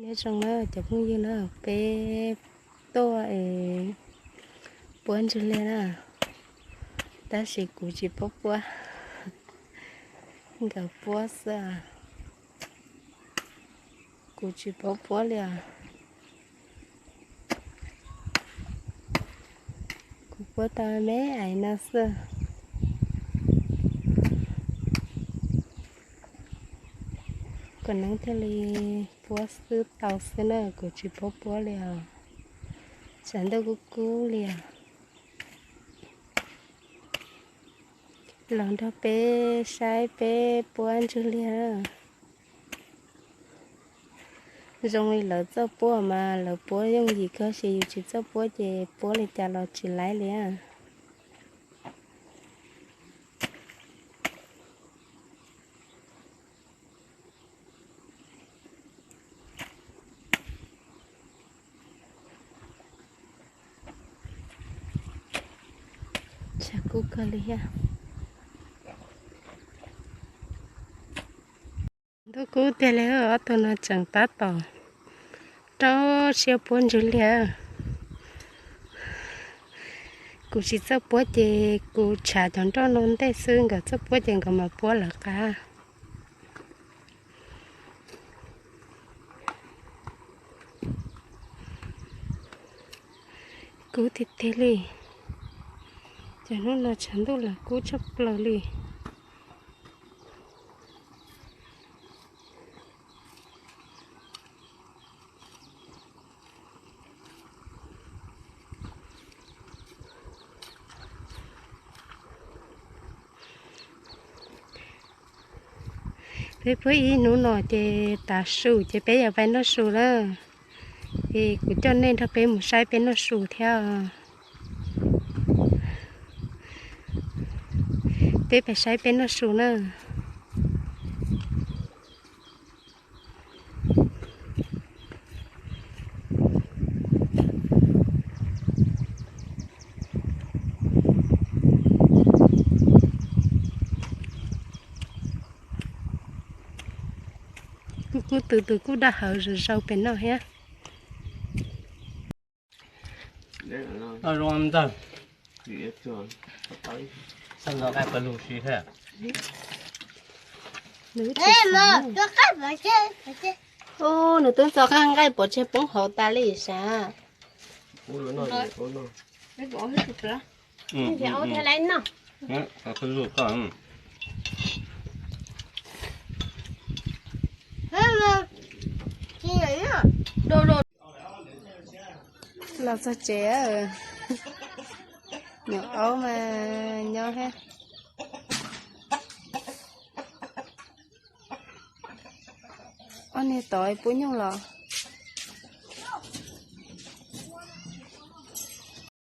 Nyob zoo na cov phooj ywg na, peb tuaj es puab ntswg liag na, tab sis kuv tsis paub puab, nkawd puab xwb, kuv tsis paub puab li os. Kuv puab tau me me no xwb. Kuv neeb thiaj li puab xwb tau xwb na, kuv tsis paub puab li os. Tshav ntuj kub kub li os. Los nrog peb saib peb puab ntswg liag. Zoo li lawv txawj puab mas lawv puab yooj yim kawg, tab sis yus tsis txawj puab ces puab li cas los tsis laib li. Tshav kub kawg li thiab. Ntuj kub tiag li, ob tug no tseem tab tom rau siab puab ntswg liag. Kuv tsis txawj puab ces kuv tshav cov nroj no ntej xwb, nkawd txawj puab ces nkawd mam puab lawv qab. Kub tiag tiag li. Cov hnub no tshav ntuj los kub tshaj plaws li. Peb puab ib hnub no ces tav su ces peb yuav pais noj su na. Es kuv coj nej nrog peb mus saib peb noj su thiab. Peb pais saib peb noj su na. Kuj kub, tus tus kuj daj hawv zom zaws pem no thiab. Noj zoo ntag. Xaj nqa nqaij pawg lug si thiab. Ub, nws twb ntxo qab nqaij pov tseg poob hauv tas li sav. Los txog tsev, nyuam aub mas nyob thiab. Ob niag tod puab nyuj los?